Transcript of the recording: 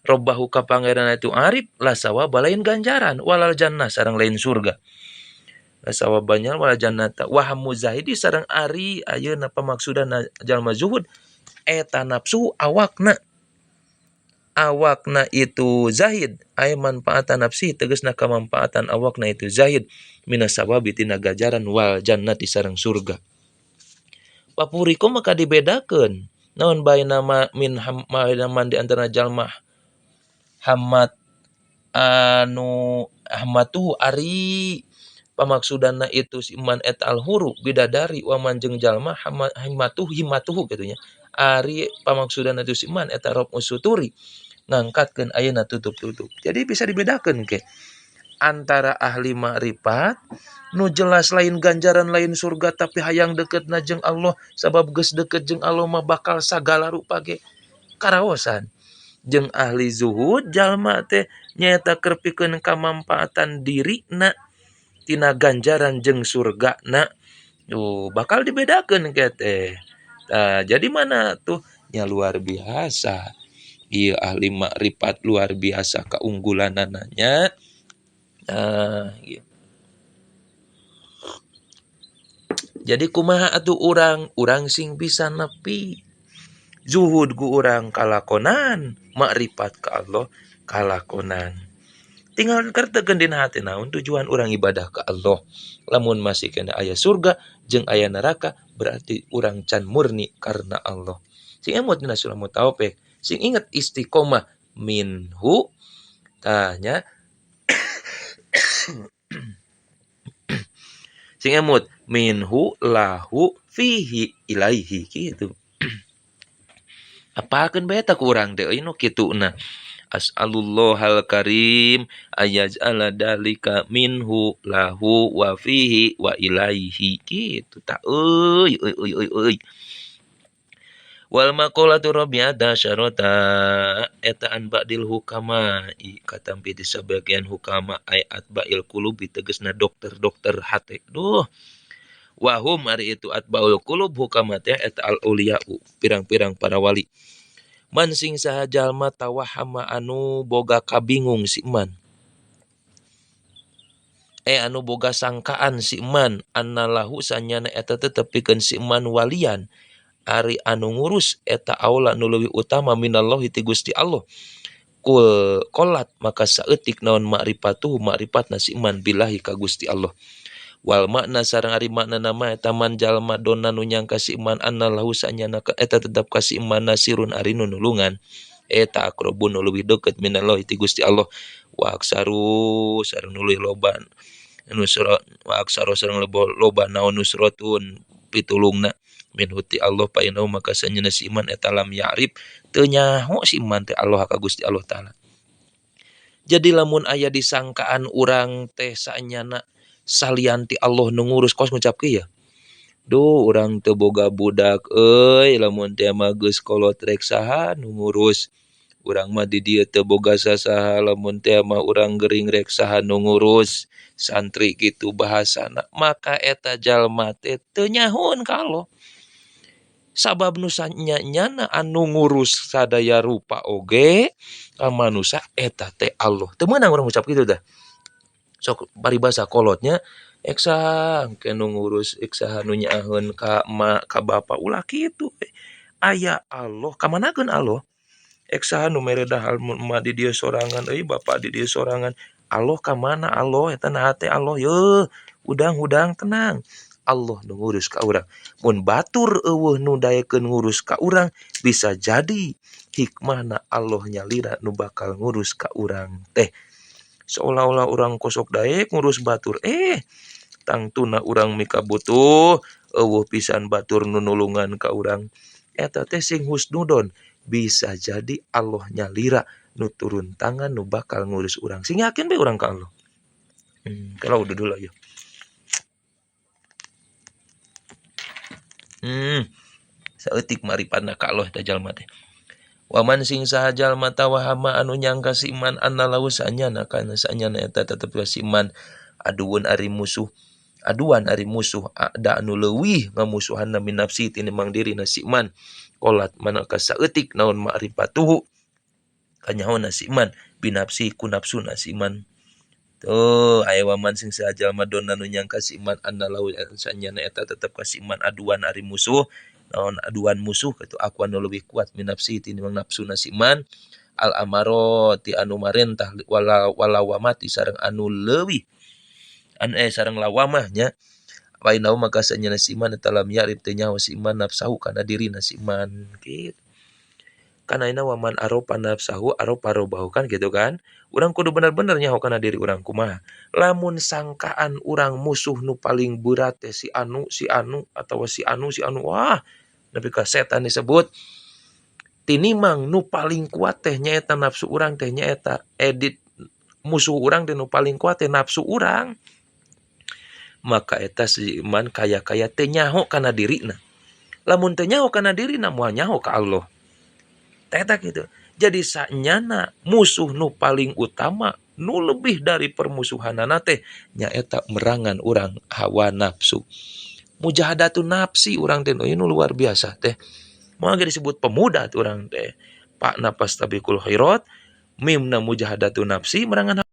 Robbahu ka pangeran itu arif la sawaba lain ganjaran walal jannah sareng lain surga. La sawabanya walal jannata wa hammu zahidi sareng ari ayeuna pamaksudan jalma zuhud eta nafsu awakna. Awakna itu zahid ay manfaatan nafsi tegasna kamanfaatan awakna itu zahid minas sawabi tina ganjaran wal jannati sareng surga. Papuriko maka dibedakeun naon baina ma min man di antara jalma hammat anu hammatuhu ari pamaksudanna itu si man et al huru bidadari wa man jeung jalma himmatuhu himmatuhu kitu nya. Ari pamaksudan itu si man eta rob usuturi ngangkatkeun ayeuna tutup-tutup. Jadi bisa dibedakeun ke antara ahli makrifat nu jelas lain ganjaran lain surga tapi hayang deketna jeung Allah sabab geus deket jeung Allah mah bakal sagala rupa ge karaosan. Jeung ahli zuhud jalma teh nyaeta keur pikeun kamampaatan dirina tina ganjaran jeung surgana. Tuh bakal dibedakeun ke teh. Nah, jadi mana tuh nya luar biasa. Ieu ahli makrifat luar biasa keunggulanana nya. Nah, ieu. Jadi kumaha atuh urang, urang sing bisa nepi. Zuhud ku urang kalakonan, makrifat ka Allah kalakonan. Tinggal kertekeun dina hati naon tujuan urang ibadah ka Allah. Lamun masih kena aya surga jeung aya neraka berarti urang can murni karena Allah. Sing emut dina surah Mutawaffik, sing inget istiqomah minhu tanya sing emut minhu lahu fihi ilaihi kitu. Apalkeun bae ta ku urang teh euy nu kituna. As'alullahal karim ayaj'ala dalika minhu lahu wa fihi wa ilaihi kitu ta euy euy euy euy euy. Wal maqalatu rabi'ata syarata eta an ba'dil hukama katampi di sebagian hukama ay atba'il qulubi tegasna dokter-dokter hate. Duh. Wahum ari itu atba'ul qulub hukama teh eta al uliya'u pirang-pirang para wali. Man sing saha jalma tawahama anu boga kabingung si man. Anu boga sangkaan si man annalahu sanyana eta tetep pikeun si man walian. Ari anu ngurus eta aula nu leuwih utama minallahi ti Gusti Allah. Kul qolat maka saeutik naon makrifatuhu makrifatna si man billahi ka Gusti Allah. Wal makna sareng ari makna nama eta man jalma dona nu nyangka si iman annalahu sanyana eta tetep ka si iman nasirun ari nu nulungan eta aqrabu nu leuwih deukeut minallahi ti Gusti Allah wa aksaru sareng nu leuwih loba nusra wa aksaru sareng loba naon nusratun pitulungna minhu ti Allah fa innahu maka sanyana si iman eta lam ya'rif teu nyaho si iman teh Allah ka Gusti Allah taala. Jadi lamun aya disangkaan urang teh sanyana salianti Allah nu ngurus kos ngucapkeun ya. Duh urang teu boga budak euy lamun teh mah geus kolot rek saha nu ngurus. Urang mah di dieu teu boga sasaha lamun teh mah urang gering rek saha nu ngurus. Santri kitu bahasana maka eta jalma teh teu nyahoeun ka Allah. Sabab nu sanyana anu ngurus sadaya rupa oge ka manusa eta teh Allah. Teu meunang urang ngucap kitu tah. Sok paribasa kolotnya eksa engke nu ngurus eksa nu nyaaheun ka emak ka bapa ulah kitu aya Allah kamanakeun Allah eksa nu mere dahar emak di dieu sorangan euy bapa di dieu sorangan Allah ka mana Allah eta na hate Allah yeuh hudang-hudang tenang Allah nu ngurus ka urang mun batur eueuh nu daekeun ngurus ka urang bisa jadi hikmahna Allah nyalira nu bakal ngurus ka urang teh. Seolah-olah orang kosok daek ngurus batur tangtuna urang mika butuh eueuh pisan batur nu nulungan ka urang eta teh sing husnudon bisa jadi Allah nyalira nu turun tangan nu bakal ngurus urang sing yakin bae urang ka Allah. Kalau udah dulu aja. Saeutik maripatna ka Allah eta jalma teh. Waman sing saha jalma tawahama anu nyangka si iman annalahu sanyana kana sanyana eta tetep si iman aduun ari musuh aduan ari musuh ada anu leuwih ngamusuhanna min nafsi tinimbang dirina si iman kolat manaka saeutik naon makrifatuhu Kanyahona si iman binafsi ku nafsuna si iman. Tuh aya waman sing saha jalma dona nu nyangka si iman anna lahu sanyana eta tetep ka si iman aduan ari musuh naon aduan musuh kitu aqwa nu leuwih kuat min nafsi tinimbang nafsuna si iman al amaroti anu marentah wala walawamati sareng anu leuwih anu sareng lawamah nya. Fa innahu maka sanyana si iman eta lam ya'rif teu nyaho si iman nafsahu kana dirina si iman kitu. Kan ayeuna waman arofa nafsahu arofa robahu kan gitu kan. Urang kudu bener-bener nyaho kana diri urang kumaha. Lamun sangkaan urang musuh nu paling berat teh si anu atawa si anu si anu, wah nepi ka setan disebut. Tinimang nu paling kuat teh nyaeta nafsu urang teh nyaeta edit musuh urang teh nu paling kuat teh nafsu urang. Maka eta si iman kaya-kaya teh nyaho kana dirina. Lamun teh nyaho kana dirina moal nyaho ka Allah. Eta gitu. Jadi sanyana musuh nu paling utama nu lebih dari permusuhanana teh nyaeta merangan urang hawa nafsu. Mujahadatun nafsi urang teh nu luar biasa teh. Moal ge disebut pemuda tuh urang teh. Pak napas tabiqul khairat, mimna mujahadatun nafsi merangan